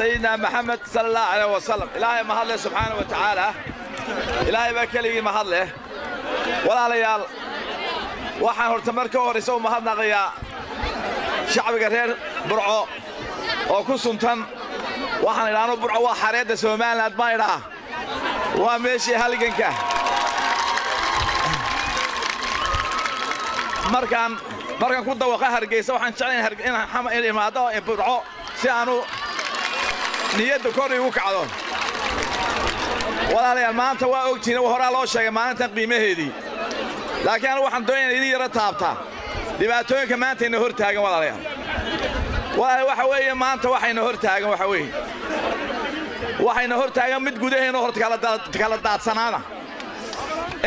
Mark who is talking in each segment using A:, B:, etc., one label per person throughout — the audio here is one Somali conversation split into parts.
A: سيدنا محمد صلى الله عليه وسلم. إلهي ما هدله سبحانه وتعالى، إلهي baa keligii mahad leh. Walaalayaal, waxaan horta marka horeysa u mahadnaqayaa shacbiga reer Burco oo ku suntan. Waxaan idhaahno Burco waa xareedda Somaliland baan idhaa, waa meeshii halganka. Markaan ku dawaqa Hargeysa waxaan jeclayn inaan imaado Burco si aanu niyadda kor igu kacdo. Walaalayaal, maanta waa ogtihiin, horaa loo sheegay maalintan qiimaheedii, laakiin anigu waxaan doonaya idin yaro taabtaa dhibaatooyinka maantayna hor taagan. Walaalayaal, walaalayaal, waxa weeye maanta waxayna hor taagan, waxa weeye waxayna hor taagan mid gudaheenna horta kala daadsanaana.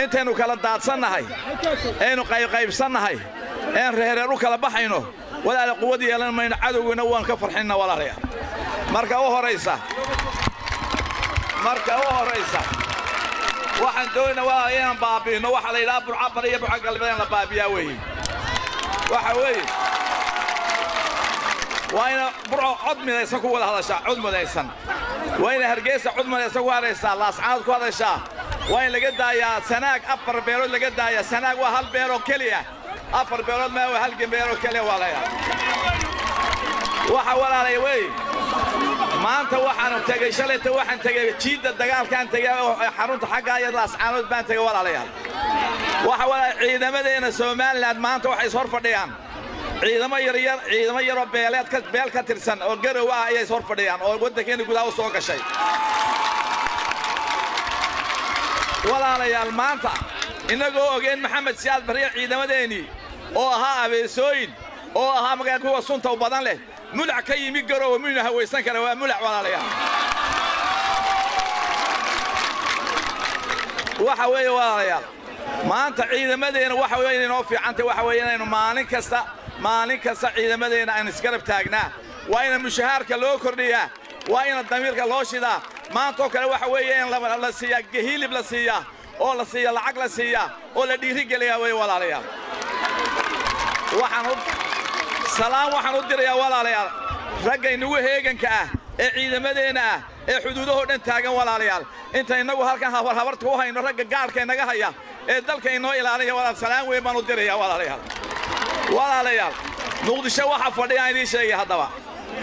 A: Intaynu kala daadsannahay, aynu qaybqaybsannahay, een reereer u kala baxayno, walaala, quwad yeelan mayno, cadowgiina waan ka farxinna. Walaalayaal, marka u horraysa waxaan doonayna, walaala, inaan baabi'ino waxa la yidhaha Burca Bari iyo Burca Galbeed. In la baabiyaa weeye. Waxa weeye waa ina Burco cod midaysan ku wada hadashaa, cod midaysan. Waa ina Hargeysa cod midaysan ku hadaysaa, Laascaanood ku hadashaa. Waa in laga daayaa Sanaag afar beelood, laga daayaa. Sanaag waa hal beeloo keliya, afar beelood maa, waa hal beeloo keliya. Walaalayaal, waxa walaalay wey maanta waxaanu tegey, shalayta waxaan tegey jiidda dagaalkaan tegey oo xarunta xagga iyo Laascaanood baan tegey. Walaalayaal, waxa walaa ciidamadeenna Somaliland maanta waxay ishor fadhiyaan ciidamo yaryar, ciidamo yaroo beeleed ka beel ka tirsan oo Garow ah ayay ishor fadhiyaan oo waddankeena gudaha u soo gashay. Walaalayaal, maanta innagoo ogeen Maxamed Siyaad Barre ciidamadeennii oo ahaa abeesooyin oo ahaa magaa kuwa sunta u badan leh, mulac ka yimi Garowe muyna hawaysan kara? Waa mulac. Walaalayaal, waxa weeye, walaalayaal, maanta ciidamadeenna waxa weeye inay noo fiicantay. Waxa weeye inaynu maalin kasta ciidamadeenna aynu isgarab taagnaa. Waa ina mushahaarka loo kordhiyaa, waa ina damiirka loo shidaa. Maantoo kale waxa weeye in la siiyaa hilib, la siiyaa oo la siiya lacag, la siiyaa oo la dhiirigeliyaa weeye. Walaalayaal, waxaan salaan waxaan u dirayaa, walaalayaal, ragga inagu heeganka ah ee ciidamadeenna ah ee xuduudahoo dhan taagan. Walaalayaal, inta innagu halkan habar habarta u hayno, ragga gaadhka inaga haya ee dalka inoo ilaalinaya, walaal, salaan weyn baan u dirayaa. Walaalayaal, walaalayaal, Muqdisho waxa fadhiyaan idiin sheegay. Haddaba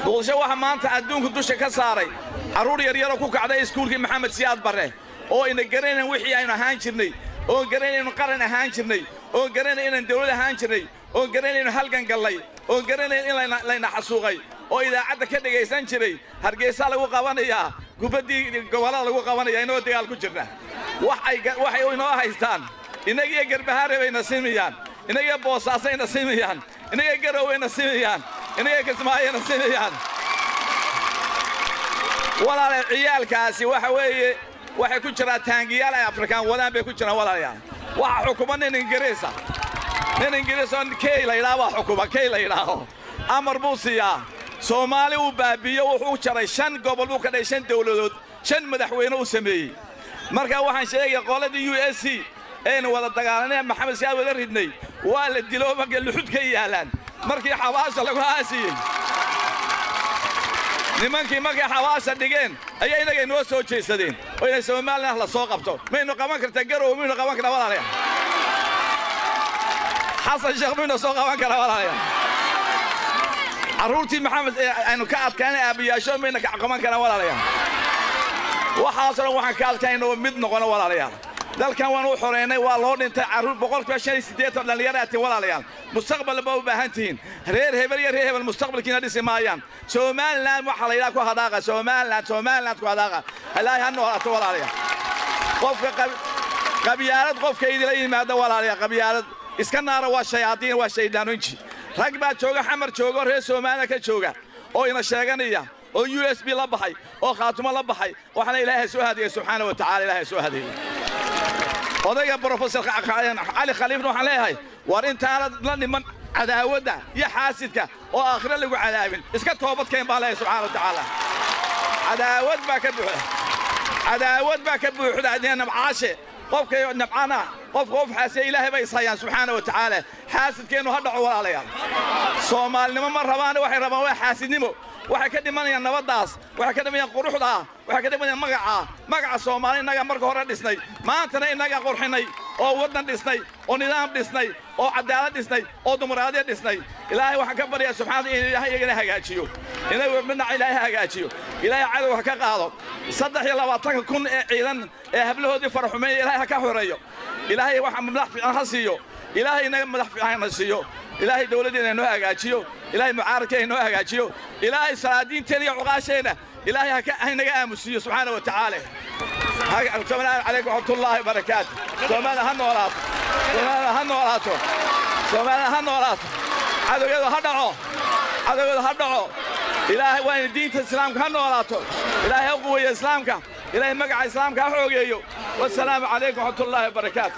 A: Muqdisho waxa maanta adduunku dusha ka saaray carruur yaryaroo ku kacday iskuulkii Maxamed Siyaad Barre oo ina garanayn wixii aynu ahaan jirnay, oon garanaynu qaran ahaan jirnay, oon garanayn inaan dawlad ahaan jirnay, oon garanaynu halgan gallay, oon garanayn in layna xasuuqay, oo idaacadda ka dhegaysan jiray Hargeysa lagu qabanayaa, gubaddii gobollada lagu qabanaya, inagoo dagaal ku jirna. Waxay inoo haystaan innagiyo Garbahaare bayna simayaan, innagiyo Boosaasayna simayaan, innagiyo Garowayna simayaan, innagiyo Kismaayayna simayaan. Walaalayaal, ciyaalkaasi waxa weeye waxay ku jiraan taangiyaal ay Afrikaan wadaan bay ku jiraan. Walaalayaal, waxa xukuma nin Ingiriisa, nin Ingiriis oo Key la yidhaha baa xukuma. Key la yidhaaho amar buu siiyaa. Soomaali uu baabiiyo, wuxuu jaray shan gobol buu ka dhigay, shan dawladood, shan madaxweyne uu sameeyey. Marka waxaan sheegaya qoladii USC aynu wada dagaalanay, Maxamed Siyaad wada ridnay, waa la dilo, markay luxud ka yaalaan markii xabaasha lagu aasiyey. Nimankii markay xabaasha dhigeen ayaa inaga inoo soo jeesadeen oo inay Somaliland la soo qabto. Maynu qaban kartaa Garowe? Maynu qaban kartaa, walaalayaal? Xasan Sheekh maynu soo qaban karaa, walaalayaal? Carruurtii Maxamed aynu ka adkaanay aabbiyaasho mayna ka qaban karaan, walaalayaal? Waxaasoo dhan waxaan ka adkaynoo mid noqono. Walaalayaal, dalkan waan u xoreynay, waa loo dhintay. Carruur 85% dhallinyaro atiin. Walaalayaal, mustaqbal ba u baahan tihiin. Reer hebel iyo reer hebel mustaqbalkiina dhisi maayaan. Somaliland waxaa la yidhaha ku hadaaqa, Somaliland, Somaliland ku hadaaqa. Ilaahay ha noolaato. Walaalayaal, qofka qabyaalad qofka idila yimaada, walaalayaal, qabyaalad iska naara, waa shayaadiin, waa shaydaaninji. Rag baa jooga Xamar jooga, reer Soomaaliya ka jooga oo ina sheeganaya oo USB la baxay oo Khaatumo la baxay. Waxaana Ilaahay soo hadiyey subxaana wa tacaala, Ilaahay soo hadiyey. Odayga Professor Cali Khaliifna waxaan leeyahay, war intaanad la dhiman cadaawadda iyo xaasidka oo aakhiro lagu cadaabin, iska toobadkeen baan leeyahay subxaana wa tacaala. Cadaawad baa ka buuxda, cadaawad baa ka buuxda, nabcaashe qofka nabcana, qof qof xaasiya Ilaahay bay ishayaan subxaana wa tacaala. Xaasidkeennu ha dhaco. Walaalayaal, Soomaalinimo ma rabaan, waxay rabaan waa xaasidnimo. Waxay ka dhimanayaan nabaddaas, waxay ka dhimanayaan quruxdaa, waxay ka dhimanayaan magacaa. Magaca Soomaali innagaa marka hore dhisnay, maantana innagaa qurxinay oo waddan dhisnay oo nidaam dhisnay oo cadaalad dhisnay oo dimuqraadiyad dhisnay. Ilaahay waxaan ka baryaa subxaana in Ilaahay iyagana hagaajiyo, inay midnac Ilaahay hagaajiyo, Ilaahay cadow ha ka qaado. 23-ka kun ee ciidan ee hablahoodii faraxumeeya Ilaahay ha ka xoreeyo. Ilaahay waxa madax fiican ha siiyo. Ilaahay inaga madax fiican ha siiyo. Ilaahay dowladdeena inoo hagaajiyo. Ilaahay mucaaradkeena inoo hagaajiyo. Ilaahay salaadiinteena iyo cuqaasheenna Ilaahay ha inaga aamusiiyo subxaana wa tacaala. Asalaamu calaykum waraxmatullaahi wabarakaatu. Soomaalida ha noolaato, Soomaalida ha noolaato, Soomaalida ha noolaato. Cadowgeedu ha dhaco, cadowgeedu ha dhaco. Ilaahay waa in diinta islaamka ha noolaato. Ilaahay ha quweeyo islaamka. Ilaahay magaca islaamka ha xoogeeyo. Wasalaamu calaykum waraxmatullaahi wabarakaatu.